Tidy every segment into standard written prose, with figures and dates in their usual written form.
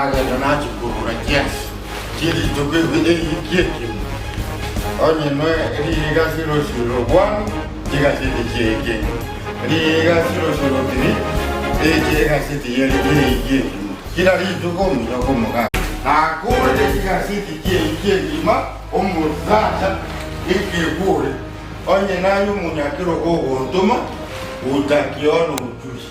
Nagenda nachia kogora chiasi chie rituko ewiki ekemo, onye riiga 001, chigaseti chi'ewiki engima, riiga 003, egaseti y'ewiki engima, kera rituko omonyoka omogaka. Nakorire chigaseti chi'ewiki engima, omosacha ekegure, onye naye omonyakerogo ogontoma, otakiona ochusi.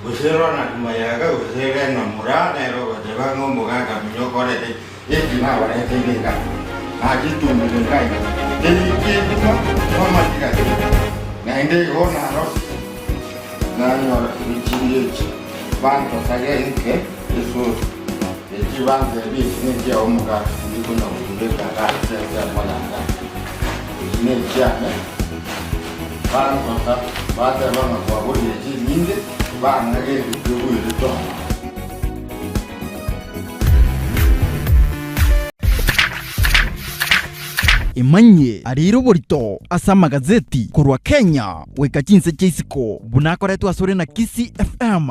Gose Ronald Mayaka gose Reno Moraa nere ogoteba ng'a omogaka buya okorete eki nabareteire iga, nachitumire iga iga. Eki ekuma nomatiga ki? Naende igo narosire nanyora echinde echi bantosage inke esosi echi bantebia echi nechiao omogaka tindi konya gochibeka iga ase ensemo yane. Echi nechiane. Bantosa, bateba ng'a kwagorire chinyinge, bang'a gento kegwere tono. Emanyie ariire oborito ase amagazeti korwa Kenya goika chinse chia isiko buna akoretwe asore na Kisii FM.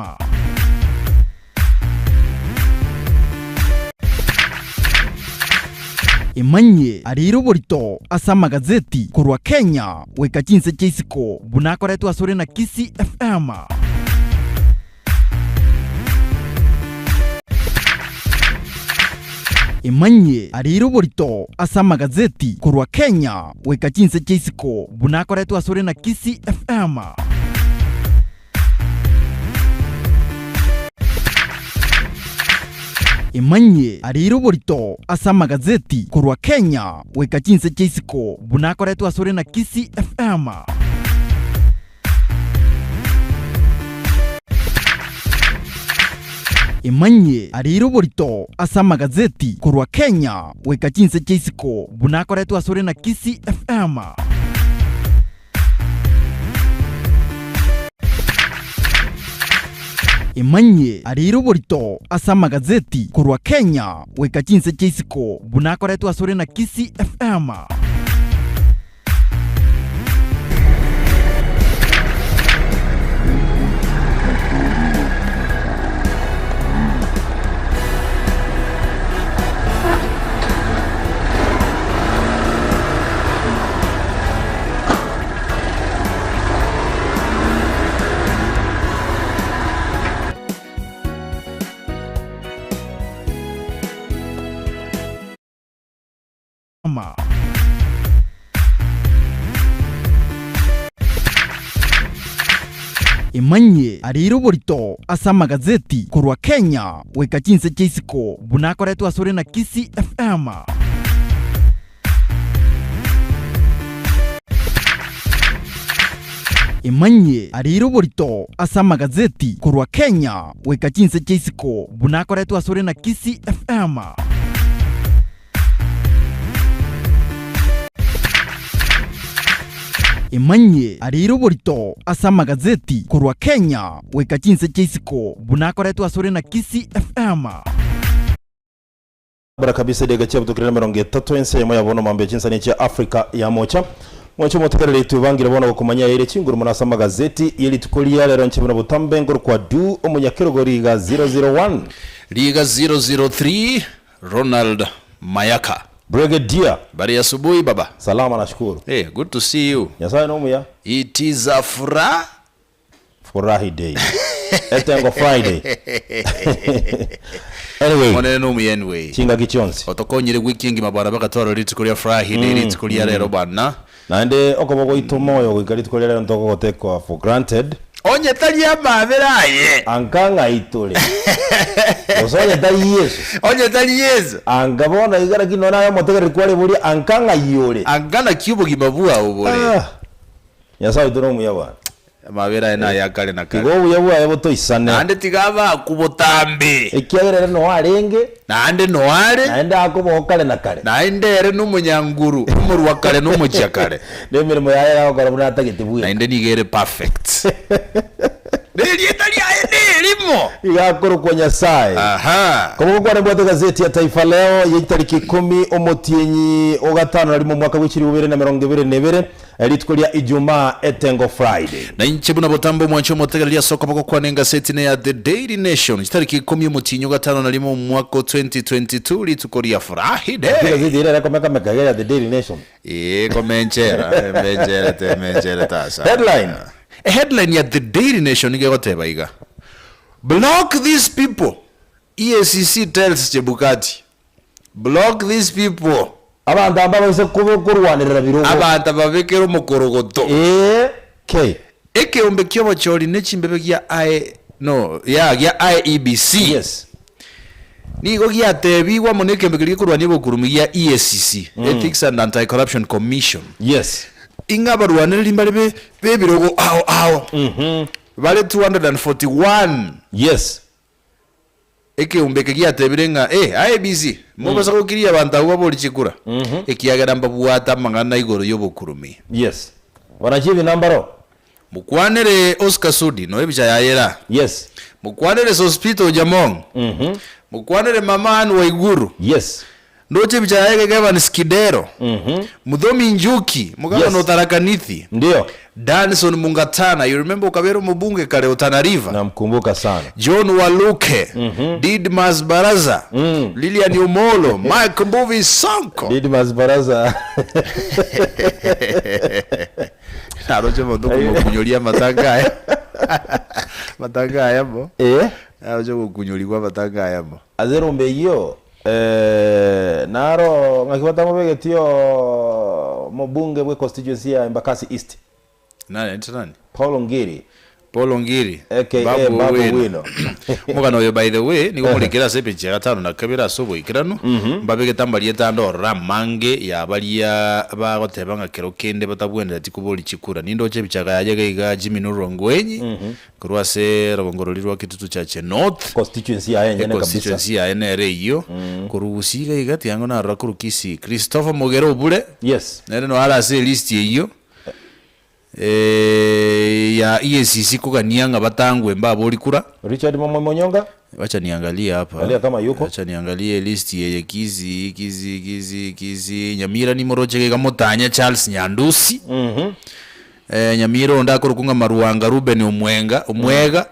Emanyie ariire oborito ase amagazeti korwa Kenya goika chinse chia isiko buna akoretwe asore na Kisii FM. Emanyie ariire oborito ase amagazeti korwa Kenya goika chinse chia isiko buna akoretwe asore na Kisii FM. Emanyie ariire oborito ase amagazeti korwa Kenya goika chinse chia isiko buna akoretwe asore na Kisii FM. Emanyie ariire oborito ase amagazeti korwa Kenya goika chinse chia isiko buna akoretwe asore na Kisii FM. Emanyie ariire oborito ase amagazeti korwa Kenya goika chinse chia isiko buna akoretwe asore na Kisii FM. Emanyie ariire oborito ase amagazeti korwa Kenya goika chinse chia isiko buna akoretwe asore na Kisii FM. Emanyie ariire oborito ase amagazeti korwa Kenya goika chinse chia isiko buna akoretwe asore na Kisii FM. Emanyie ariire oborito ase amagazeti korwa Kenya goika chinse chia isiko buna akoretwe asore na Kisii FM. Bara kabisa edageka chiabutukire na 30 ense eyemo ya bono mambia chinsani chia Africa ya mocha. Mwanche omotegereri twebangire bono gokomanyia yaire chinguru mono ase amagazeti ye rituko ria rero inche buna botambe nkorokwa Du omonyakerogo Riga 001. Riga 003 Ronald Mayaka. Brigadier. Habari ya asubuhi baba. Salama nashukuru. Hey, good to see you. Nyasaye nomuya. It is a fura Furahi day. Etengo Friday. Anyway. Monene nomuya anyway. Chingaki chionsi. Otokonyire wiki engima bwana bagatwara rituko ria Friday rituko ria rero bana. Naende okoba gwaito moyo goika rituko ria rero ntogogotekwa for granted. Onye tari amabera aye. Anga ng'ai tore? Gose onye tari Yeso? Onye tari Yeso. Anga bono iga lakini nonya naye omotegereri kwareboria anga ng'ai ore? Anga naki obogima bwao bore? Ah! Nyasae oito nomuya bwana. Amabera aye naya kare na Tiga kare. obuya bwaye botoisane. Naende tiga abakwe botambe. Ekiagera ere noo arenge. Naende noo are. Naende akobao kare na kare. Naende ere nomonyanguru, omorua kare na omochia kare. Na emeremo yaye yagokora buna atagete bweka. Naende nigo ere perfect. Nerieta riaye nerimo. Iga akorokwa Nyasae. Aha. Koboko kwane mbwate egazeti ya Taifa Leo ye chitariki ikomi omotienyi o gatano na rimo omwaka bwe chilifu bibere na emerongo ebere na ebere, rituko ria Ijumaa etengo Friday. Na inche buna botambe omwanche omotegereri ase okoboko kwane engaseti neya The Daily Nation, chitariki ikomi omotienyi o gatano na rimo omwaka o 2022, rituko ria Friday. Egazeti ere erekomeka-meka iga ya The Daily Nation. Ee, komenchera, emencherete, emencherete ase aya. Headline. Eheadline ya The Daily Nation nigo egoteba iga, Block these people, EACC tells Chebukati. Block these people. Abanto aba mbabaise korwanerera birogo. Abanto babekere omokorogoto. Ee, K. Ekeombe ki'obochori ne chimbebe gia I, no, ya, gia IEBC. Yes. Nigo giatebigwe amo nekeombe keria gekorwania obokurumi gia EACC, Ethics and Anti-Corruption Commission, Yes. ing'a abarwanereri mbare be b'ebirogo ao ao bare 241. Yes. Ekeombe eke giatebire ng'a eh, IEBC, mobasa gokiria abanto abwo babori chikura, ekiagera mbabwate amang'ana igoro y'obokurumi. Yes. Banachi ebina mbaro. Mokwanere Oscar Sudi, noyo ebicha yaye ere aa. Yes. Mokwanere Sospeter Ojamong. Mokwanere Mama Anne Waiguru. Yes. Ndoche ebicha yaye iga Evans Kidero. Muthomi Njuki, mogabana Yes. o Tharaka Nithi. Ndio. Danson Mungatana, you remember okabera omobunge kare o Tana River. Namkumbuka sana. John Waluke, Didmas Baraza, Lilian Omolo, Mike Mbuvi Sonko. Didmas Baraza. Naroche omonto okomokunyoria amatanga aya amatanga aya mo Eh? naroche ogokunyoriwa amatanga aya mo. Ase erombe eyio eh, naro ng'aki batamobegeti oo omobunge bwe constituency ya Embakasi East. Nani aitwa nani? Paul Ngiri. Paul Ngiri, Aka Babu Babu Owino. Owino. Omogano oyo by the way nigo omorikire ase epeji ya gatano na kabere ase oboikeranu, mbabegete amarieta ande ororo amange ya baria bagoteba ng'a kero kende batabwenereti kobori chikura. Nindoche ebichaka yaye iga iga Jimmy Nuru Ongwenyi korwa ase rogongo roria rwa Kitutu Chache North. Constituency yaye enyene kabisa. Econstituency yaye nere eyio. Korwa Gusii iga iga tiga narora korwa Kisii Christopher Mogere Obure Yes. nere noyo are ase elist eyio. Ya EACC kogania ng'a batangwe mbabori kura. Richard Momoi Monyonga. Wacha niangalie hapa. Angalia kama yuko. Wacha niangalie list yeye Kisii, Kisii, Kisii, Kisii. Nyamira nimoroche iga Mutanya Charles Nyandusi. Eh, Nyamira onde akorokwa ng'a Marwanga Ruben Omwenga, Omwega.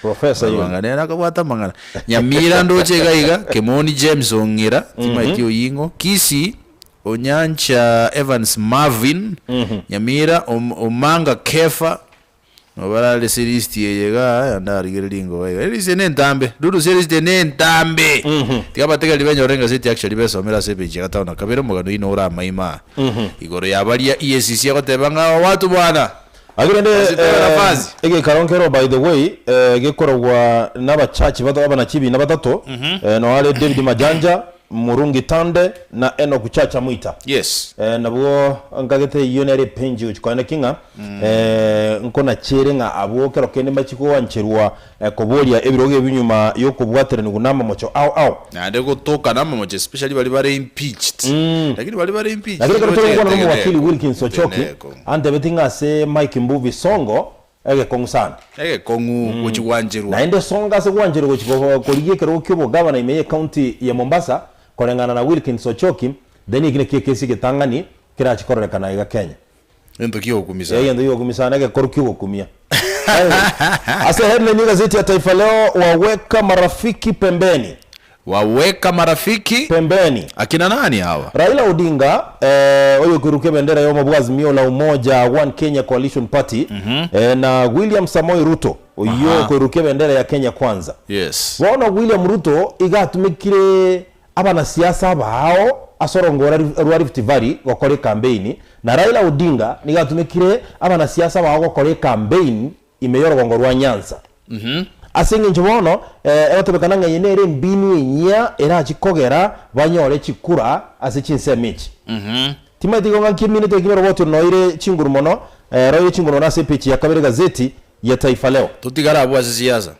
Professor yule. Marwanga nere akabwate amang'ana. Nyamira ndoche iga iga, Kemoni James Ong'ira, timaeti oying'o. Kisii, Onyancha Evans Marvin, Nyamira, Omanga Kefa, nabo barare ase elist eye igaa, naende ndarigererie ingo iga. Elist eye nentambe, Lulu elist eye nentambe! Tiga abategereri benyore engaseti actually besomere ase epage ya gatano na kabere, omogano oyio nore amaima aa. Igoro ya baria EACC egoteba ng'a hawa watu bwana! Agwo rende Basipewe nafasi. egeikaro nkero by the way gekorogwa n'abachachi bato abanachibi batato noo are David Majanja, Murungi Tande na Enock Chacha Mwita. Yes. Nabwo nkagete eyio nere epenji gochia koenda ki ng'a nkonachere ng'a abwo kero kende mbachie goancherwa koboria ebirogo ebi nyuma y'okobwateranigwa n'amamocho ao ao. Naende gotoka namamocho especially baria bare impeached. Lakini baria bare impeached Lakini ekero tore gokwana gochete nomowakili gete Wilkins Ochoki, teneko. antebeti ng'a ase Mike Mbuvi Songo egekong'u sana. Egekong'u gochia gwancherwa. Naende Songo ase gwancherwa gochia korigia ekerogo ki'obogavana ime y'ecounty ya Mombasa, koreng'ana na Wilkins Ochoki, then eki nakio ekesi egetang'ani kerache kororekana iga Kenya. Egento ki'ogokumia sana. Egento ki'ogokumia sana, egekoru ki'ogokumia. Anyway, ase headline y'egazeti ya Taifa Leo, waweka marafiki pembeni. Waweka marafiki Pembeni. Akina nani hawa? Raila Odinga eh, oyokoirukia ebendera y'omo bwa Azimio la Umoja One Kenya Coalition Party eh, na William Samoei Ruto oyio Aha. okoirukia ebendera ya Kenya Kwanza. Yes. Bono William Ruto iga atumekire abanasiasa abao ase orongora rwa Rift Valley gokora ekambeini, na Raila Odinga nigo atumekire abanasiasa abao gokora ekambeini ime y'orogongo rwa Nyanza. Ase engencho bono egotebekana ng'a eye nere embinu enyia erache kogera banyore chikura ase chinsemo echi. Timaeti igo ng'aki eminete ekio oroboti oro noire chinguru mono, roire chinguru mono ase epeji ya kabere egazeti ya Taifa Leo. Totigare abwo ase siasa.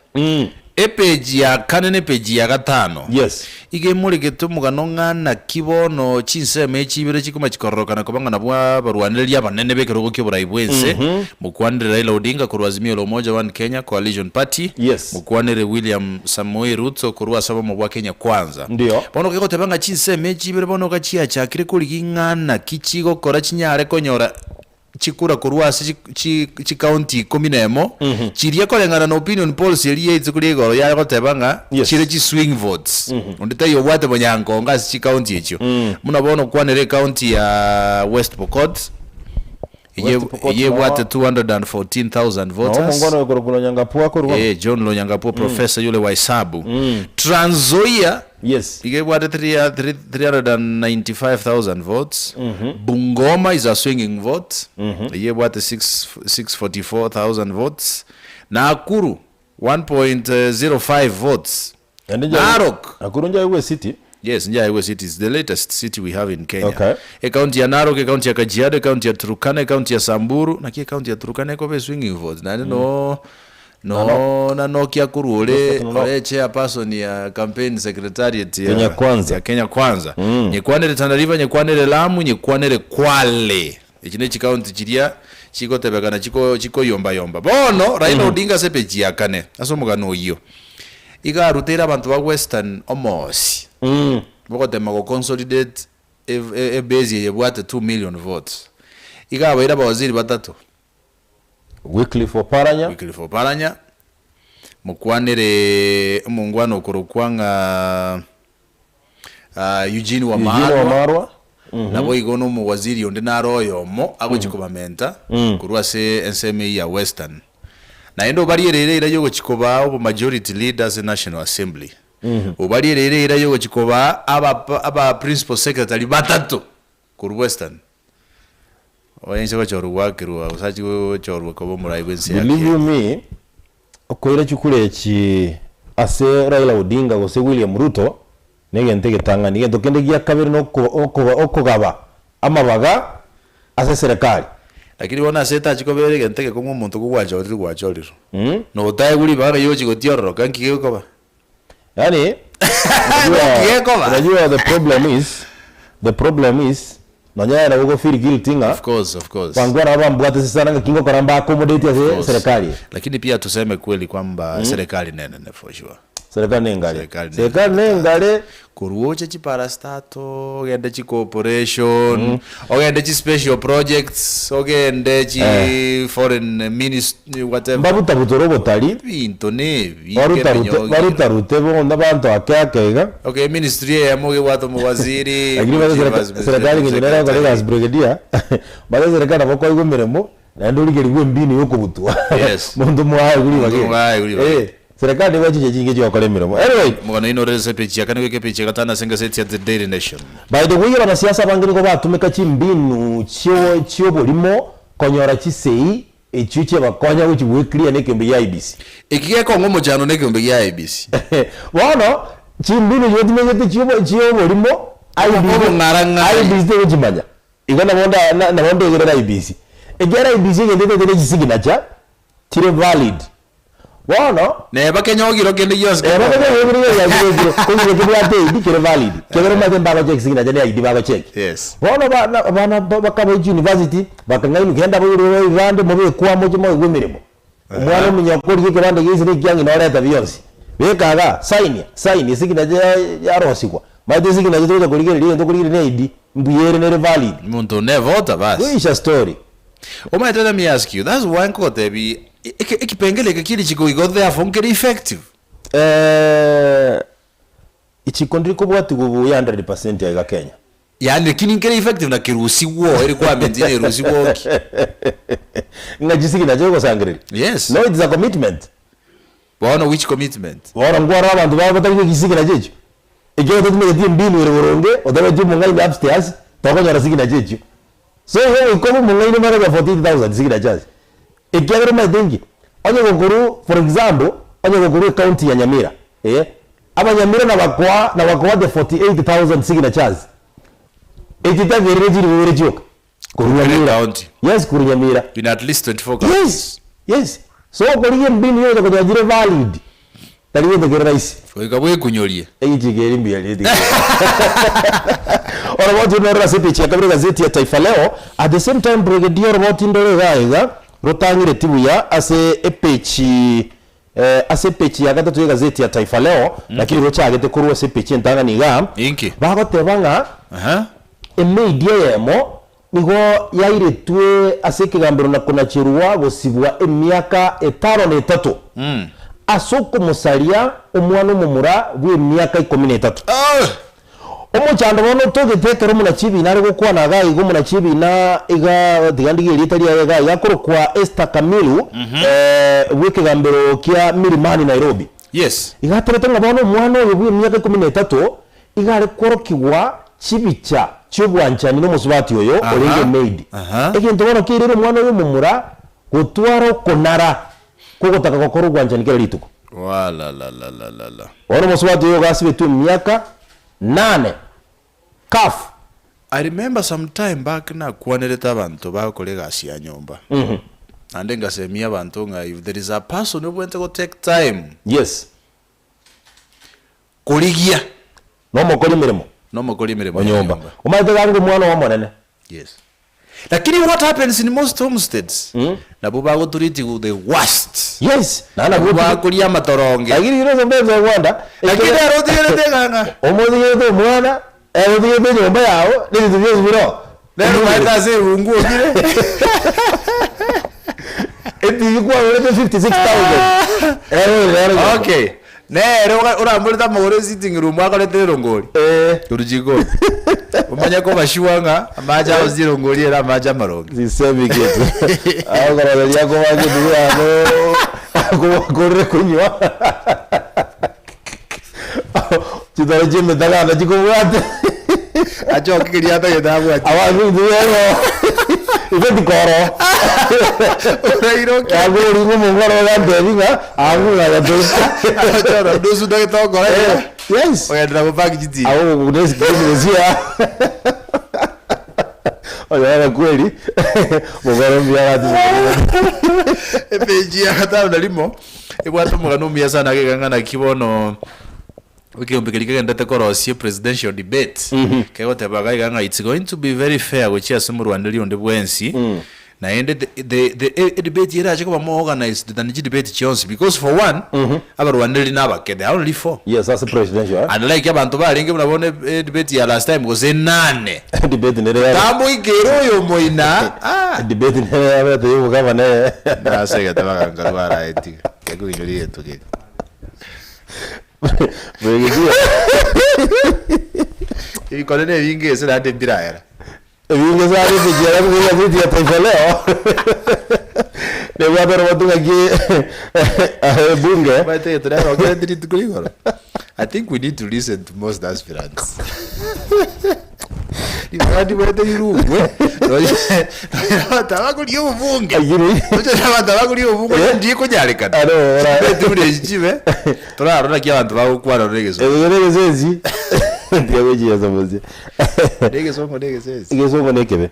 Epeji ya kane na epeji ya gatano. Yes. Iga emoregete omogano ng'a naki bono chinsemo echi ibere chikoma chikororokana koba ng'a nabwo abarwanereria abanene b'ekerogo ki'oborai bw'ense, Mokwanere Raila Odinga korwa Azimio la Umoja One Kenya Coalition Party, Yes. Mokwanere William Samoei Ruto korwa ase obomo bwa Kenya Kwanza. Ndio. Bono gegoteba ng'a chinsemo echi ibere bono iga chiachakire korigia ing'a naki chigokora chinyare konyora chikura korwa ase chikaunti ikomi na emo, chiria koreng'ana na opinion polls eria ye rituko ria igoro yare goteba ng'a Yes. chire chi swing votes. Onde taiyo obwate bonyankongo ase chikaunti echio. Buna bono okwanere ekaunti ya West Pokot, eye West Pokot eye ebwate noo- 214,000 Noo voters. omongwana oyo korokwa Lonyangapuo akorwa. Eh, John Lonyangapuo professor yule wa hesabu. Trans Nzoia Yes. Iga ebwate 395,000 votes. Bungoma is a swinging vote. Eyio ebwate 644,000 votes. Nakuru 1.05 votes. Naende njaye- Narok. Nakuru njaye gwe city. Yes, Njaigwe City is the latest city we have in Kenya. Okay. Ekaunti ya Narok, ekaunti ya Kajiado, ekaunti ya Turkana, ekaunti ya Samburu. Naki ekaunti ya Turkana ekoba eswinging vote. Naende no No na Nokia korwa ore ore chairperson ya campaign secretariat ya Kenya Kwanza. ya Kenya Kwanza. Nyekwanere Tana River, nyekwanere Lamu, nyekwanere Kwale. Echi ne chikaunti chiria chigotebekana chiko chikoyombayomba. Bono Raila Odinga ase epeji ya kane ase omogano oyio iga aruteire abanto ba Western omoosi bogotema go consolidate ebase eye ebwate 2 million votes. Iga abaire abawaziri batato. Wycliffe Oparanya. Wycliffe Oparanya, mokwanere omongwana okorokwa ng'a Eugene Eugene Wamalwa, Wamalwa. naboigo na omowaziri onde naro oyomo agochia kobamenta korwa ase ensemo eyio ya Western. Naende obarierere eira yogochia kobaa obo majority leader ase National Assembly. Obarierere eira yogochia kobaa aba aba principal secretary batato korwa Western. Oye inse gochorwa gwakerwa gose achie gochorwa koba omorai bw'ense ya Believe you Kenya. me, okoira chikura echi ase Raila Odinga gose William Ruto negento egetang'ani. Egento kende gia kabere na okogaba amabaga ase eserekari. Lakini bono ase etachia kobera egento egekong'u omonto kogwachorirwe gwachorirwe. Na otaegwe ribaga riria ogochia gotiororoka nki gekoba? Yaani Naki gekoba? unajua the problem is the problem is nonya aye nabo go feel guilty ng'a Of course, of course. bangwana aba bambwate sana ng'a ki ngokora mba accommodate ase Of course. serikali. Lakini pia tuseme kweli kwamba serikali nenene for sure. Serikali nengare. Serikali nenene. Serikali nengare. Korwa oche chiparastato, ogende chicorporation, ogende chispecial projects, ogende chi foreign ministry whatever. Mbabutabutore obotari, Ebinto nebi barutarute ekemenyogiro. barutarute bono abanto ake ake iga. Okay, ministry eyemo gebwate omowaziri, Lakini bado omochief serika- vice serikali ng'enye nere egokora secretary. egasi brigadier, bado serikali nabo koigwa emeremo, naende origerigwe embinu ya okobutwa. Yes. Monto mwaye guri Monto bagere. mwaye guri bagere. Eh, serikali nigo chinche chinge chiogokora emeremo. Anyway, Omogano oino ore ase epeji ya kane goika epeji ya gatano ase engaseti ya The Daily Nation. By the way, abanasiasa abange nigo batumeka chimbinu chio chioborimo konyora chisei echio chiabakonya gochia gweclear na ekeombe gia IEBC. Eki gekong'a omochando na ekeombe gia IEBC. Bono chimbinu echio batumegete chiobo chioborimo IEBC Obong'arang'ari. IEBC tegochimanya. Igo nabo nda nabo ndegerere IEBC. Ekiagera IEBC egento etete ne chisignature chire valid. Bono. Neba kenyogiro kende gionsi Eba kegoka. kenyogiro kende gionsi kegokire, kogire kebwate ID kere valid. Kegere omanyete mbagocheck signature ne ID bagocheck. Yes. Bono bana abana bakabaechi university, bakang'ainwa genda boirwe ebibande mobekwe amo moche moegwe emeremo. Omwana ominyoka origie ekebande gia ise na ekia ng'ina oreta bionsi. Beka igaa, sign, sign, esignature ya yarosigwa. Omanyete esignature togocha korigereria egento okorigereria ne ID, mbuya ere nere valid. Omonto one voter bas. Kuisha story. Omanyete let me ask you, that's why nkogotebia eke ekipengele eke kiri chiko igo therefore nkere effective. Eh, ichiko ndiri kobwatigwa buya 100% aiga Kenya. Yaani lakini nkere effective na kerusigwo ere requirement ere erusigwo ki. Ng'a chisigi nacho ogosangereria. Yes. No it's a commitment. Bono which commitment? Bono nkwarora abanto babo batari gogisigi nacho echio. Ekero otatumegeti embinu ere boronge, otabeti omong'aini upstairs, tokonyora signature echio. So igo goika obe omong'aini omanye konya 48,000 signatures. Ekiagera omanyete inki? Onye gokorwa for example, onye gokorwa ecounty ya Nyamira, eh, abanyamira nabakoa nabakoa the 48,000 signatures, echitagerire chilifu ibere chioka, korwa Korwa Nyamira. ecounty. Yes, korwa Nyamira. In at least 24 counties. Yes, yes. So okorigia embinu yogocha konya chire valid. Tari gento kere rahisi. Goika bwekunyorie. Egechiiko eri mbuya rire tiga. Oroboti oro norore ase epeji ya kabere egazeti ya Taifa Leo. At the same time Brigadier oroboti ndore iga iga rotang'ireti buya ase epeji eh, ase epeji ya gatato y'egazeti ya Taifa Leo, lakini rochagete korwa ase epeji entang'ani igaa, Inki? bagoteba ng'a Aha. emaid eyemo nigo yairetwe ase ekegambero na konacherwa gosibwa emiaka etano na etato ase okomosaria omwana omomura bw'emiaka ikomi na etato. Ah! Omochando bono otogete ekero omonachiebina are gokwana iga iga omonachiebina iga tiga ndigie erieta riaye iga iga akorokwa Esther Kamilu bw'ekegambero kia Milimani Nairobi. Yes. Iga aterete ng'a bono omwana oyo bw'emiaka ikomi na etato iga are kworokigwa chibicha chi'obwanchani nomosubati oyo orenge emaid. Egento bono keirere omwana oyo omomura gotwara okonara kw'ogotaka gokora obwanchani kera rituko. Walalalalala. Bono omosubati oyo iga asibetwe emiaka nane. Kaf. I remember some time back nakwanerete abanto bagokora egasi ya nyomba. Naende ngasemia abanto ng'a if there is a person obwenerete go take time. Yes. Korigia. Nomokori emeremo. Nomokori emeremo ya Onyomba. nyomba. Omanyete gaki omwana omonene. Yes. Lakini what happens in most homesteads, nabwo bagoturitigu the worst. Yes. Naende Nabwo nabwo bakoria amatoronge. Lakini you know sometimes I wonder. Lakini ere otigerete ng'a Omotigete omwana, ere otigete enyomba yao, na ebinto bionsi bire oo. Nere omaete ase ebungu okire. Etibi kwagorete 56,000. Ere oyo nere nyomba. Okay. Nere oramborete amagoro esitting room akorete erongori. Eh. Korwa jikoni. Omanye koba sure ng'a amache agosia erongori ere amache amaronge. Sisemi kintu. Agokoroseria akoba kintu buna akorire konywa. Chitoro chia emetaganda chikobwate. Achoke keria atagete abwate. Abanto ebinto biabo igo tikoro. Orairoke. Akoringa omongwana ogantebi ng'a ang'u ng'a Agochora nusu ntagete gokora iga. Yes. Ogenderera gopaki chitibi. Ago gokuna Onyora kweli mokoro mbuya gati. Epeji ya gatano na rimo ebwate omogano omuya sana agega ng'a naki bono ekeombe keria kegenderete korosia presidential debate kegoteba iga iga ng'a it's going to be very fair gochia ase omorwaneri onde bwensi naende the, the, the e debate erache koba more organized than chidebate chionsi because for one abarwaneri nabake they are only four Yes, ase presidential eh? unlike abanto barenge buna bono e debate ya last time gose nane Debate nere ya tamboikere oyo moina ah. debate nere yabete y'obogavana eh. Nasegete baganka rwaraetiga kekuinyora egento keria. Brigadier. Ebikone na ebinge ase naende mbiraera. Ebinge sana ebichera buna egazeti ya Taifa Leo nebwate orogotu ng'aki ebunge Omanyete egento narokerete rituko rigoro? I think we need to listen to most aspirants. Ribaga ndibwate rirungwe, nonye nonye abanto abakoria obobunge. Lakini- Nonye abanto abakoria obobunge Eh. ndikonyarekana. Aro, ora- Chibeti buna echi chibe, torarora naki abanto bagokwana nore egesongo. Ebi nere egesesi tiga gochiesa mosie Negesongo na egesesi. Egesongo na ekebe.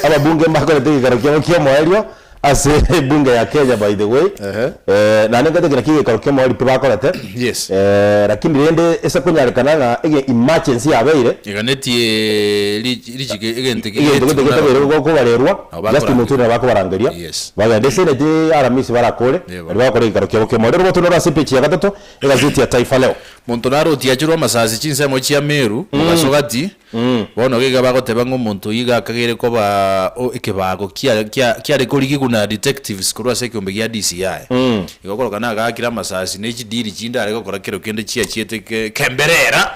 Ababunge mbakorete egekaro kiabo kia omoerio ase ebunge ya Kenya by the way. Ehe. Eh, naende nkoteba naki egekaro kia omoerio pi bakorete. Yes. Eh, lakini rende ase konyarekana ng'a ege emergency yabeire, Eganetie richiko egento egento gete getabeire gokobarerwa, Nabo Justin bakorangeria. Muturi nabo akobarangeria. Yes. Bagende eseneti Aramisi barakore, Yebo. baria bagokora egekaro kiabo kia omoerio. Roboto noro ase epeji ya gatato, egazeti ya Taifa Leo. Monto naro otiachirwe amasasi chinsemo chia Meru, mogaso gati, bono iga bagoteba ng'a omonto oyio iga akageire koba o ekebago kia kia kiare korigigwa na detectives korwa ase ekeombe gia DCI. Igo okoroka nagaakire amasasi ne chidiri chinde are gokora kero kende chiachiete ke kemberera.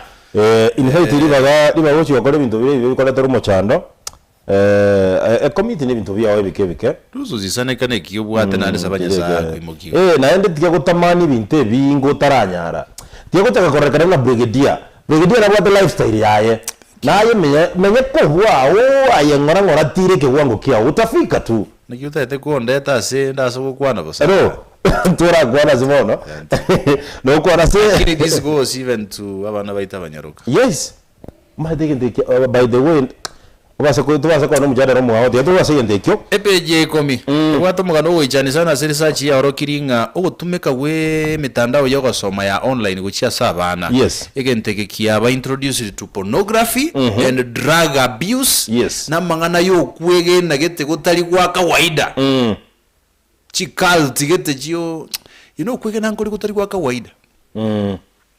Inheriti ribaga ribaga gochia gokora ebinto biria ebibe bikoretera omochando, ecommit na ebinto biao ebike ebike. Rususisaneka neki obwate naende saba Nyasaye akoimokie. Eh, naende tiga gotamani ebinto ebinge otaranyara. Tiga gochaka kororekana buna brigadier. Brigadier nabwate lifestyle yaye. Naye menya menya kobua oo aye ng'ora ng'ora tira ekewango kiao utafika tu. Naki otagete kondeta ase ndase gokwana bosa? Ero torakwana ase bono nokwana ase Lakini this goes even to abana baito abanyaroka. Yes, omanyete egento eke by the way. Tobase ko tobase koba nomojadala omwao, tiga tobase egento ekio. Epeji ya ikomi ebwate omogano ogoichania sana ase research yaorokirie ng'a ogotumeka gwe emetandao ya ogosoma ya online gochia ase abana Yes. egento eke kiaba introduced to pornography and drug abuse Yes. na amang'ana ya okwegena gete gotari gwa kawaida chicult gete chio you know okwegena nkori gotari gwa kawaida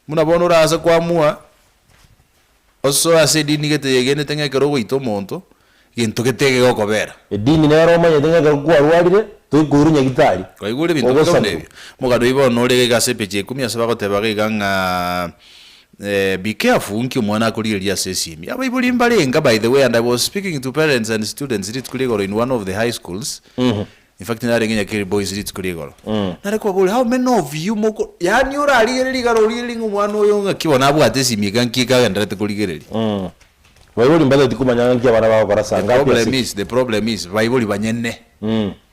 Buna bono orase koamua osoe ase edini gete yegenete ng'a ekero ogoita omonto, gento gete gegokobera. Edini nero omanyete ng'a ekero kwarwarire, toikoirwa nyagitari, Kwaigure ebinto bika buna ogosabwa. ebio? Omogano oyio bono ore iga ase epeji ya ikomi ase bagoteba iga ng'a be careful nki omwana akorigereria ase esimi. Abaibori mbarenga by the way and I was speaking to parents and students rituko ria igoro in one of the high schools, In fact narenge Nyakeri Boys rituko ria igoro. Nare kobaboria how many of you moko yaani orarigereria igare origereria ng'a omwana oyo ng'aki bono abwate esimi eke nki ekagendererete korigereria. Baibori mbatageti komanya ng'a nki abana bagokora saa The ngapi problem ase ki. is, the problem is baibori banyene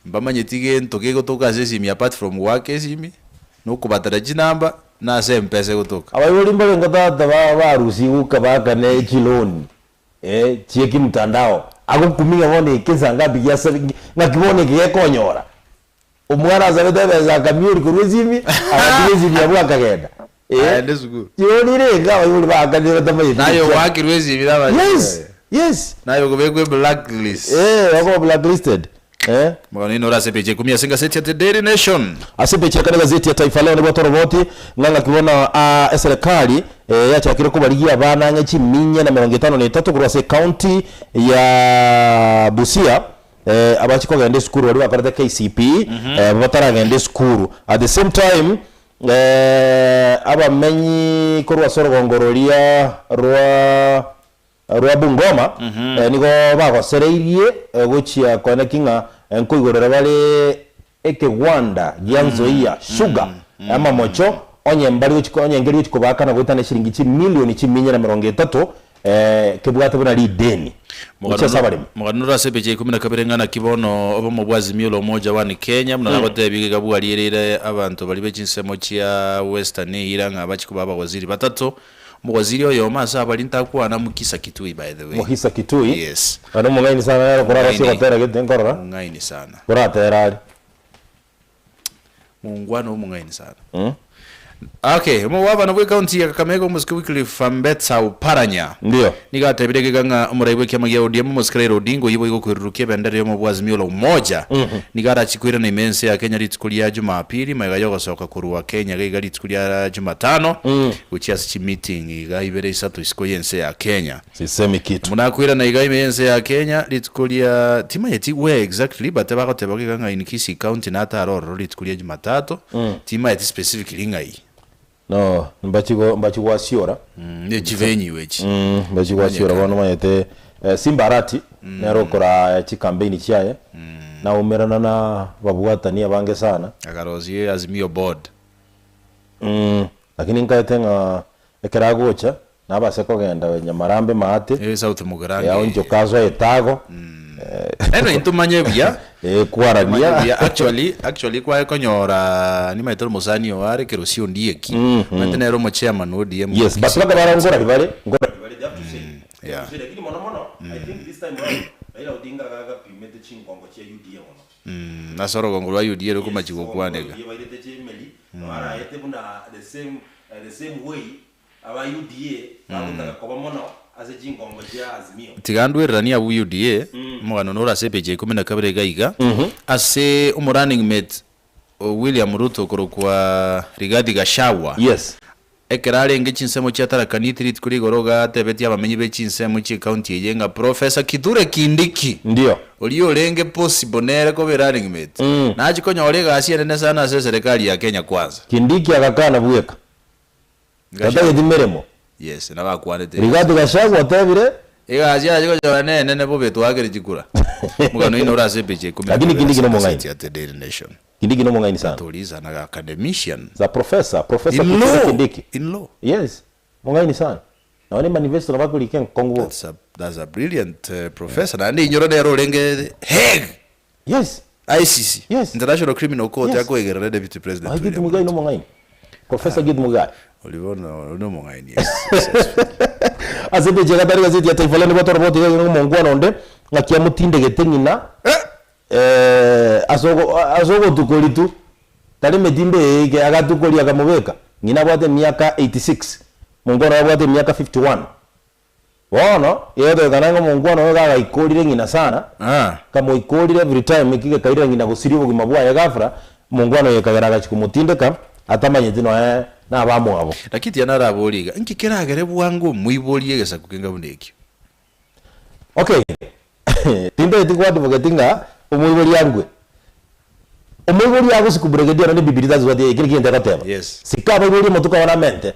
mbamanyeti gento kegotoka ase esimi apart from goaka esimi, na okobatera chinamba, na ase mpesa egotoka. Abaibori mbarenge tata ba barusigwe bakane chiloni Eh, chie kimtandao. Agokumia ng'a bono eke nsa ngapi giasabi ng'aki bono eke gekonyora. Omwana asabete ebesa akamiori korwa esimi, agatiga esimi abwo akagenda. Eh, Aende esukuru. chioni renge abaibori baakanire batamanyeti Naye gochia. ogoakirwa esimi na abachia Yes, yes. Naye okobekwa eblacklist. Eh, okoba blacklisted. Eh. Bono inore ase epeji ya ikomi ase engaseti ya The Daily Nation. Ase epeji ya kane egazeti ya Taifa Leo nebwate oroboti ng'a ng'aki bono aa eserekari yachakire kobarigia abana ang'e chiminya na emerongo etano na etato korwa ase ecounty ya Busia abachi kogenda esukuru baria bakorete KCPE bataragenda esukuru. At the same time abamenyi korwa ase orogongo roria rwa Rwa Bungoma, nigo bagosereirie gochia koeneki ng'a nkoigorera bare ekegwanda gia Nzoia Sugar amamocho onye mbari gochi onye nkeri gochi kobaakana goetana eshiringi chimilioni chiminya na emerongo etato kebwate buna rideni gochia ase abaremi. Mogano ore ase epeji ya ikomi na kabere ng'a naki bono obomo bwa Azimio la Umoja One Kenya buna nagotebia iga bwariereire abanto baria be chinsemo chia Western eira ng'a bachie koba abawaziri batato Omowaziri oyomo ase abaria ntakwana Mukisa Kitui by the way. Mukhisa Kitui, Yes. Oyo nomong'aini sana nere okorara ase Mong'aini. ogotera gete nkorora, Mong'aini sana. koratera are. Mongwana omong'aini sana. Okay, omogabana bwe county ya Kakamega omosike Wycliffe Ambetsa Oparanya Ndio. nigo atebire gega ng'a omorai bw'ekiama gia ODM omosike Raila Odinga oyio boigo okoirurukia ebendera y'omo bwa Azimio la Umoja nigo arachie koirana ime ense ya Kenya rituko ria Jumapili magega yogosoka korwa Kenya gaiga rituko ria Jumatano Gochia ase chimeeting iga ibere isato isiko y'ense ya Kenya. Sisemi kitu. Buna akoirana iga ime y'ense ya Kenya rituko ria timanyeti where exactly but bagoteba iga ng'a in Kisii county natare ororo rituko ria Jumatatu timanyeti specifically ng'ai. No, mbachi mbachi gwasiora. Ne chivenue echi. Mbachi gwasiora bono omanyete Simba Arati nere okora chicampaign chiaye naumerana na ababwatani abange sana. Akarosia Azimio board. Lakini nkaete ng'a ekero agocha nabase kogenda Nyamarambe maate, Eh, South Mugirango. aonchoke asoe etago, Anyway, ntomanye buya. eh, kwarania. Ntomanye buya. Actually, actually kwaye konyora nimaete omosani oo are Kerosi Ondieki. Omanyete nere omochairman o ODM. Yes, but baka bara nkorari bare, nkorari bare, they have to say. They have Yeah. to say, lakini mono mono, I think this time round, Raila Odinga gagapimete chingongo chia UDA mono. Ase orogongo rwa Yudia rokomachi gokwaneka. Bairete chimeli, baraete buna the same the same way aba UDA bagotaka koba mono ase chingongo chia Azimio. Tiga ndwereranie abwo UDA, omogano nore ase epeji ya ikomi na kabere iga iga, ase omo running mate o William Ruto okorokwa Rigathi Gachagua, Yes. Ekero arenge chinsemo chia Tharaka Nithi rituko rigoro iga atebetie abamenyi be chinsemo chi'ecounty eye ng'a Professor Kithure Kindiki Ndio. oria orenge possible nere koba erunning mate nachie konyora egasi enene sana ase eserekari ya Kenya Kwanza. Kindiki agakana bweka. Tatageti meremo. Yes, nabo akwanete egasi. Rigathi Gachagua otebire. Egasi aye konyora nenene bobe twakere chikura. Omogano oino ore ase epeji ya ikomi na Lakini kabere Kindiki ase nomong'aini. egaseti ya The Daily Nation. Kindiki nomong'aini sana. That is an academician. Za professor, professor In Kithure law. Kindiki. In law. Yes, mong'aini sana. Nonye ne manifesto nabo akorika enkong'u bobe. That's a, that's a brilliant uh, professor. Naende inyora nere orenge Hague. Yes. ICC. Yes. International Criminal Court Yes. akoegerera Deputy President Aye Gith William Mugai Ruto. nomong'aini. Professor Gith Mugai. Ori bono ori nomong'aini. Yes. Yes, yes. Ase epeji ya gatano egazeti ya Taifa Leo nigo toroboti iga ng'a omongwana onde ng'aki amotindegete ng'ina ase ogo ase ogotukoria tu, tari emetindo eye eke, agatukoria akamobeka, ng'ina abwate emiaka 86, omongwana oye abwate emiaka 51. Bono, egotebekana ng'a omongwana oyo iga agaikorire ng'ina sana, kamoikorire every time eki gekairera ng'ina gosiria obogima bwaye ghafla, omongwana oyo ekagera agachia komotindeka, atamanyeti nonya na abamwabo. Lakini tiga naraborie iga, Inki keragere bwango omoiborie egesaku kenga buna ekio? Okay, tintageti ko advocate ng'a omoibori angwe. Omoibori agosika brigadier nonye Bibilia that's what ekio nekio egento egoteba. Yes. Sika abaibori amatuko abo namente.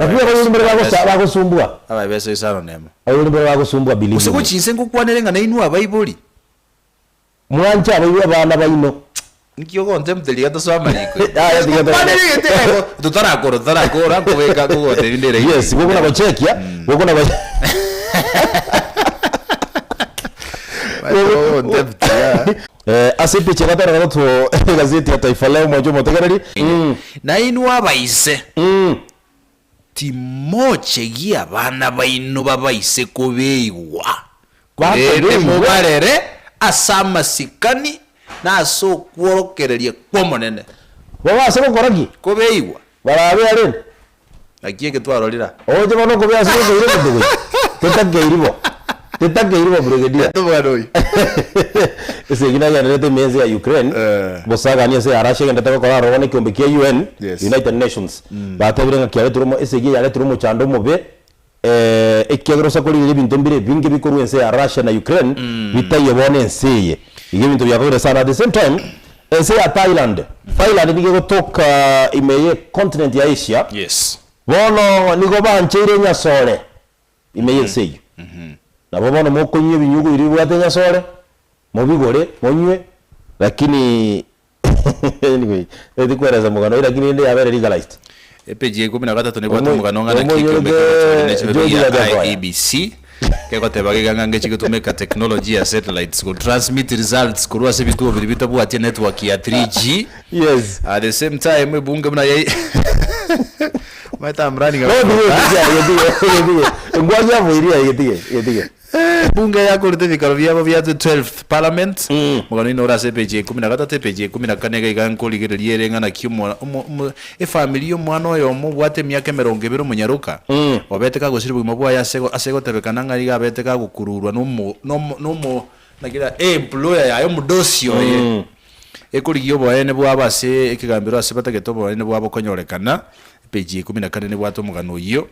Lakini abaibori mbare bagosa bagosumbua. Abaebeso isano nemo. Abaibori mbare bagosumbua believe Gose you me. gochia inse ngokwanere ng'a nainwe abaibori. Mwanche abaibori abana baino. Nki ogontempteria iga tosoe amariko ime? Yaya tiga to- Ngokwanere egento egeko totarakora totarakora nkobeka nkogotebia inde ere Yes, gokona gochekia, gokona go Ogontempteria. Eh, ase epicha ya gatano gatato egazeti ya Taifa Leo mwanche omotegereri. Nainwe abaise, timochegia abana baino babaise kobeigwa, korende Bakobeigwa. mobarere ase amasikani na ase okworokereria kw'Omonene. Babase gokora ki? Kobeigwa. Barabe arende. Naki eke twarorire aa. Oche bono okobea ase gokoira omonto gochia. Tetakeiri bo. Tetakeiri bo brigadier. Leta omogano oyio. Esegi nagendererete ime ense ya Ukraine, Eh. bosagani ense ya Russia egenderete gokora aroro bono ekeombe kia UN, Yes. United Nations, batebire ng'a kiaretirwe omo esegi eye yaretirwe omochando omobe ekiagera ase korigereria ebinto mbire ebinge bikorwa ense ya Russia na Ukraine bitaiyo bono ense eye. Igo ebinto biakogire sana. At the same time, ense ya Thailand, Thailand nigo egotoka ime ye continent ya Asia, Yes. bono nigo bancheire enyasore ime y'ense eyio. Nabo bono mokonywa ebinyugwa biria bibwate enyasore, mobigore monywe, lakini anyway, tikweresa omogano oyio lakini rende yabere legalized. Epeji ya ikomi na gatato nebwate Omo- omogano ng'a naki omoinyore ekeombe kegochorwa ne chibebe George gia Wajackoyah. IEBC kegoteba iga ng'a ngechi gotumeka technology ya satellites go transmit results korwa ase ebituo biria bitabwati enetwork ya 3G Yes. at the same time ebunge buna yai Omanyete I'm running No, out of tige, tige, tige, tige. Engwaki yaboirie aye, getige, getige. Ebunge yakorete ebikaro biabo bia the 12th parliament omogano oino ore ase epeji ya ikomi na gatato epeji ya ikomi na kane iga iga nkorigereria ere ng'a naki omo omo omo efamiri ya omwana oyomo obwate emiaka emerongo ebere omonyaroka obete kagosiria obogima bwaye ase ase egotebekana ng'a iga abete kagokururwa na omo na omo na omo naki ra employer yaye omodosi oye ekorigia oboene bwabo ase ekegambero ase batagete oboene bwabo konyorekana. Epeji ya ikomi na kane nebwate omogano oyio.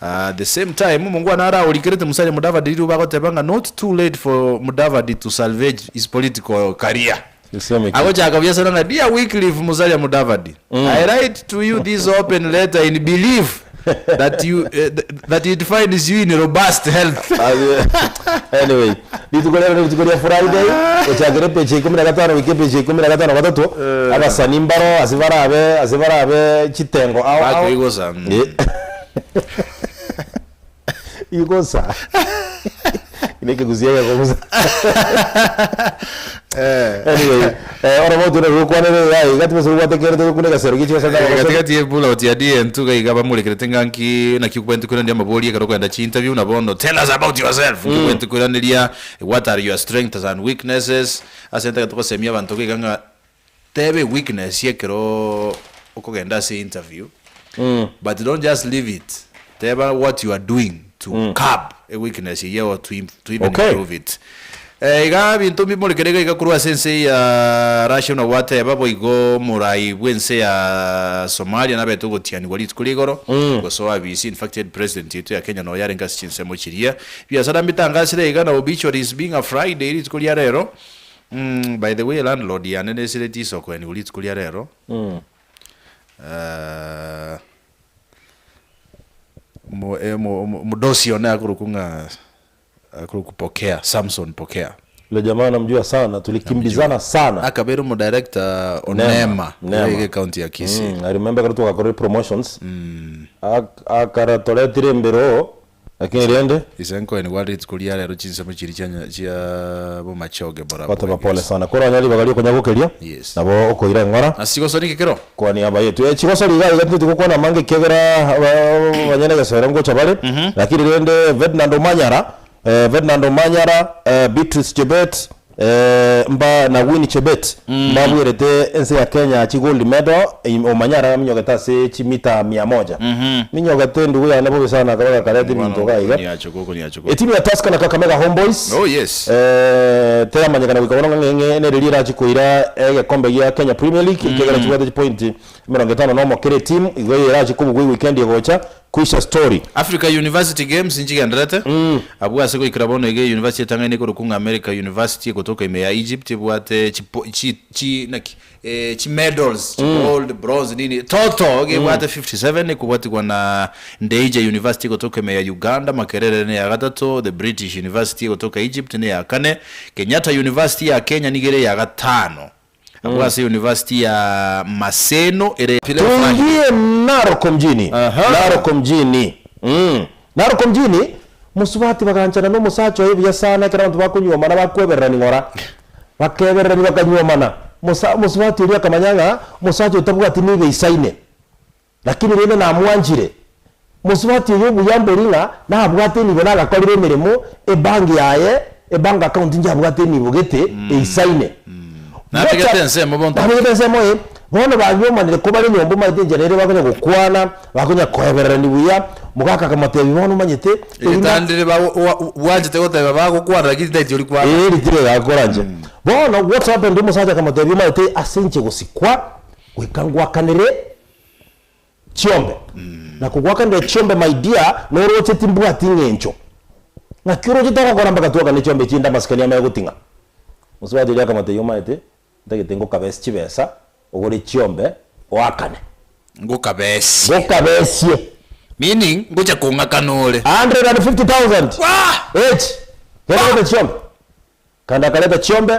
At the same time, omongwana araorikerete Musalia Mudavadi riroba agoteba ng'a not too late for Mudavadi to salvage his political career. Giseme ki? Agochaka biasara ng'a Dear Wycliffe Musalia Mudavadi, I write to you this open letter in belief that you eh, that it finds you in robust health. Anyway, rituko rero ni rituko ria Friday, gochakera epeji ya ikomi na gatano goika epeji ya ikomi na gatano na gatato, abasani mbaro ase barabe ase barabe chitengo ao ao. Bakoigosa, mm. Eh. Igosa. Nekegusii egekogusa. Anyway, eh, oro botu na gokwanere iga iga tibasa obwate kere togokuna egasero gie chibesa Eh, na gatigati ye pullout ya DN2 gaiga bamorekerete ng'a nki naki okobwate koiraneria amabori ekero okogenda chiinterview na bono tell us about yourself nki okobwate koiraneria what are your strengths and weaknesses ase ntagete gosemia abanto gaiga ng'a teba eweakness ekero okogenda ase interview but don't just leave it teba what you are doing to curb eweakness eyio or to to even Okay. improve it. Eh, iga ebinto mbimorekere iga iga korwa ase ense ya Russia buna gwateba, boigo omorai bw'ense ya Somalia nabete ogotianigwa rituko ria igoro, gosoa abisi, in fact head president yaito ya Kenya noyo arenge ase chinsemo chiria. Ebiasara mbitangasire iga na obituaries being a Friday rituko ria rero, mm, by the way landlord yane nesireti isoko enigo rituko ria rero, eh, omo omo omodosi one akorokwa ng'a Akorokwa Pokea, Samson Pokea. Yule jamaa namjua sana, tulikimbizana sana. Akabeire omodirector o Nema, Nema, Nema. iga ecounty ya Kisii. Mm, I remember ekero twagakorire promotions, ak- akara toretire embero. Lakini rende Ise nkoenigwa are rituko ria rero chinsemo chiria chia nya chia bomachoge goteba borabwo pole yes. sana. Koranya ribaga riokonyagokeria Yes. nabo okoira eng'ora. Ase chigosori inki kero? Kwa niaba yetu. Eh, chigosori iga iga tinteti gokwana amange ekiagera abanyene egesero ngocha bare, lakini rende Ferdinand Omanyara, eh, Ferdinand Omanyara, eh, Beatrice Chebet, eh, mba na Winnie Chebet mbabwerete ense ya Kenya chi gold medal, im- Omanyara aminyogete ase chimita mia moja. Minyogete endugu yane bobe sana akaba gakareta ebinto iga iga. Okoniacho gokoniacho go. Etimu ya Tusker na Kakamega Homeboyz Oh yes. eh, teramanyekana goika bono ng'a ng'e nere rierachi koira egekombe gia Kenya Premier League ekiagera chibwate chipointi emerongo etano na omo kera etimu igo erachi kobugwa eweekend egocha kwisha story. Africa University Games nchigendererete abwo ase goikera bono iga eyunivasiti etang'aine ekorokwa ng'a America University egotoka ime ya Egypt ebwate chipo chi chi naki chi medals, chi gold, bronze nini toto iga ebwate 57 ekobwatigwa na Ndeija University egotoka ime ya Uganda, Makerere neya gatato, The British University egotoka Egypt neya kane, Kenyatta University ya Kenya nigo ere eya gatano. Abwo ase University ya Maseno ere. Tuingie Narok mjini, Narok mjini, mm, Narok mjini, mosubati baganchana na omosacha oye buya sana ekero abanto bakonyuomana bakwebererani ng'ora. Bakebererania bakanyuomana. Mosa omosubati oria akamanya ng'a omosacha oyo tabwati nigo eisaine, lakini rende namwanchire. Mosubati oyo obuya mbori ng'a nabwate enibo nagakorire emeremo, ebank yaye, ebank account njabwate enibo gete eisaine. Nabegete Gocha- ensemo bonto. Nabegete ensemo eye, bono banyuomanire kobare nyomba omanyete enchera ere bakonya gokwana, bakonya koebererania buya, omogaka akamotebia bono omanyete, erina- Egetandire ba wa- bwanchete goteba bagokwana lakini taiti ori kwana. Ee, ritire gakora inche. Bono what's happened omosacha akamotebia omanyete ase inche gosikwa, goika ngwakanere chiombe. Na kogwakanire chiombe my dear, noroche timbwati ng'encho. Ng'aki oroche togokora mpaka twakane chiombe chinde amasikani amanye goting'a. Mosubati oria akamotebia omanyete, ntagete ngokabesi chibesa, ogore chiombe, oakane. Ngokabesie. Ngokabesie. Meaning, ngocha kong'akana ore. 150,000 Wah! each. Genda ogore chiombe. Kande akareta chiombe,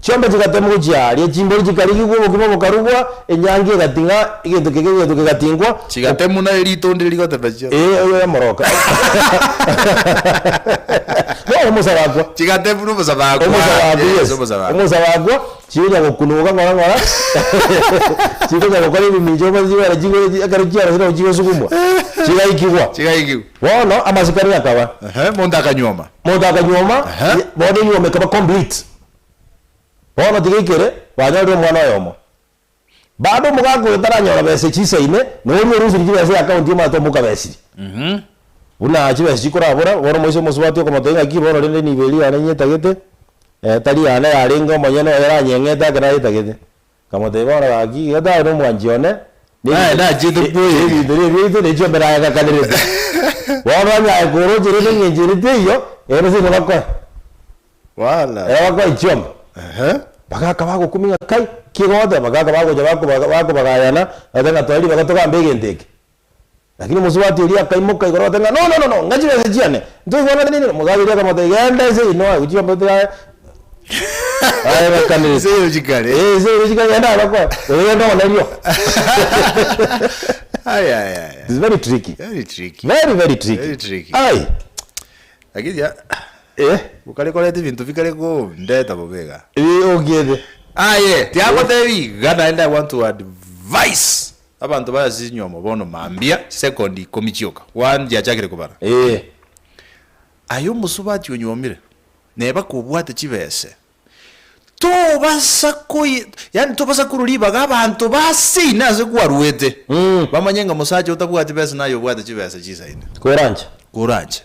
chiombe chigatemwa gochia aria, chimbori chikarigigwa, obokima bokarugwa, enyangi egating'a, egento keke egento kegatingwa. Chigatemwa naye ritonde rigoteba chiombe. Ee, oyo yamoroka. Bono omosabakwa. Chigatemwa na omosabakwa. Omosabakwa, Yes, yes. omosabakwa. Omosabakwa, chikonya gokunuka ng'ora ng'ora, chikonya gokora ebimincha omanye chibere chiko ekero chiarosire nabo chigosukumwa, chigaikigwa. Chigaikigwa. Bono amasikani akaba. Ehe, monto akanyuoma. Monto akanyuoma, Ehe. bono enyuoma ekaba complete. Bono tiga ekere, banyorire omwana oyomo. Bado omogaka oyo taranyora besa chisaine, noria orusirie chibesa eaccount omanyete omokabesiri. Buna chibesa chikorabora, bono moise omosubati okomotebia ng'aki bono rende nigo eria yane nyetagete, tari yane yarenge omonyene oyo oranyeng'ete ake nayetagete. Nkamotebia bono gaki, iga tari nomwanchi one, Naye nachete bwoye. ebinto ebi ebiaito ne chiombe nayegakanerete. Bono onyaye koroche rende eng'encho ere teiyo, ere ase bakoe. Wala. Ere bakoe chiombe. Ehe. Bagaka bagokumia ng'a kai, ki egoteba? Bagaka bagocha bakoba bakobagayana, bagateba ng'a toe ribaga togambe egento eke. Lakini omosubati oria akaimoka igoro agateba ng'a no no no no, ng'a chibesa chiane, ntoigwanane nini? Omosacha oria akamotebia, genda ense eye noe gochia tiga aye bakanire. Ense eye ochikare. Eh, ense eye ochikare genda aye bakoe, oyo genda onerio. Ay, ay, ay. It's very tricky. Very tricky. Very very tricky. Very tricky. Ai. Lakini ya Eh, okare koreta ebinto bikare kondeta bobe iga. eh, okiete. Aye, tiagotebi iga naende I want to advise abanto bare ase chinyomo bono mambia chisekondi ikomi chioka, one chiachakire kobara. Eh. Aye omosubati onyuomire, neba kobwate chibese, tobasa koi yaani tobasa korwa ribaga abanto baseine ase kwarwete, bamanye ng'a mosacha otabwati besa naye obwate chibesa chisaine. Koranche. Koranche.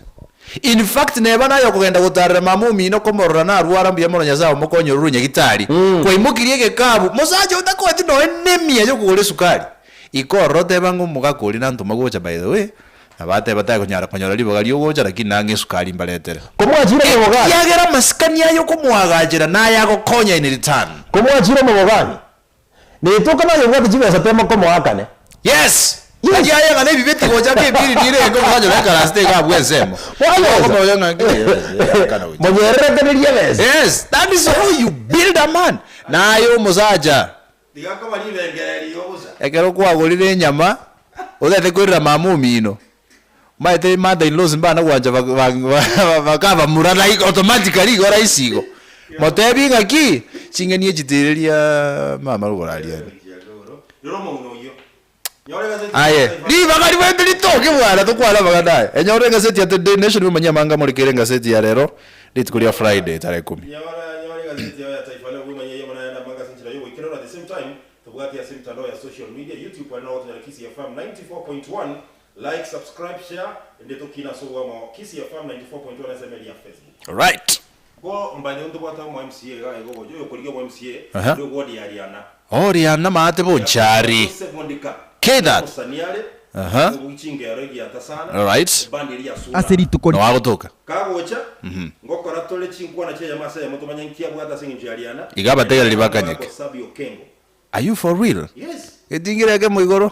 In fact neba naye okogenda gotarera mama omino komorora narwara mbuya mono Nyasaye omokonye orure nyagitari, kwaimokirie egekabu, mosacha otakoeti nonya nemia yokogora esukari. Ika ororo teba ng'a omogaka oria nantoma gocha by the way, nabo ateba takonyara konyora ribaga riogocha lakini nang'e esukari mbaretere. Komwachire omobogani. Ekiagera amasikani aya okomoagachera naye agokonya in return. Komwachire omobogani. Netoka naye obwate chibesa tema komoakane. Yes! Yes. Naki aye ng'a nebibe tigocha ng'a ebiri nire enke omosacha oria ekaransete iga abwo ensemo. Bono Okomoboria ng'a nki akana gocha. Monyererekererie ebesa. Yes, that is how you build a man. Naye omosacha, Tiga koba ribengererio bosa. ekero kwagorire enyama, otagete koirera mama omino. Omanyete mother in laws mbana gwancha ba- ba- ba- bakabamura like automatically igo rahisi igo. Motebi ng'aki, ching'eni echi tireria mama rogoro aria ime. Aye, ribaga ribaete ritoke bwana tokwane amang'ana aya. Enyore egaseti ya The Daily Nation bwemanyie amanga more kere egaseti ya rero rituko ria Friday tarehe ikomi. Tobwati ase emitandao ya social media, YouTube aria nabo gotonyora Kisii FM 94.1, like, subscribe, share, ende tokine ase obwamo Kisii FM 94.1 ase emeri ya Facebook. Right. Bo mbanye ntobwate omo MCA iga iga ogocha oyokorigia obo MCA Aha. ore ward ya Riana. Oh Riana maate bonchari. Joseph Ondika. K that. Omosani are. Aha. Obugi chingero egiata sana. Alright. Ebandi eria ya Sura. Ase rituko No agotoka. Kagocha ngokora tore chinkwana chi'eyemo ase eyemo tomanye nki abwate ase engencho ya Riana. Iga abategereri bakanyeke. Sabi Okengo. Are you for real? Yes. Getingire ekemo igoro.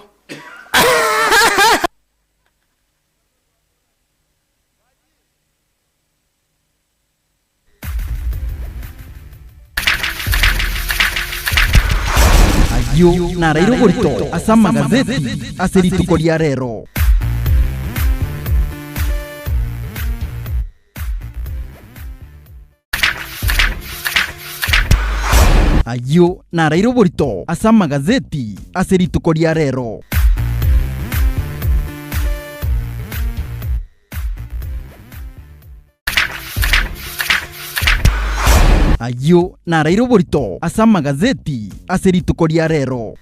Ayio naraire oborito ase amagazeti ase rituko ria rero. Ayio naraire oborito ase amagazeti ase rituko ria rero. Ayio naraire oborito ase amagazeti ase rituko ria rero.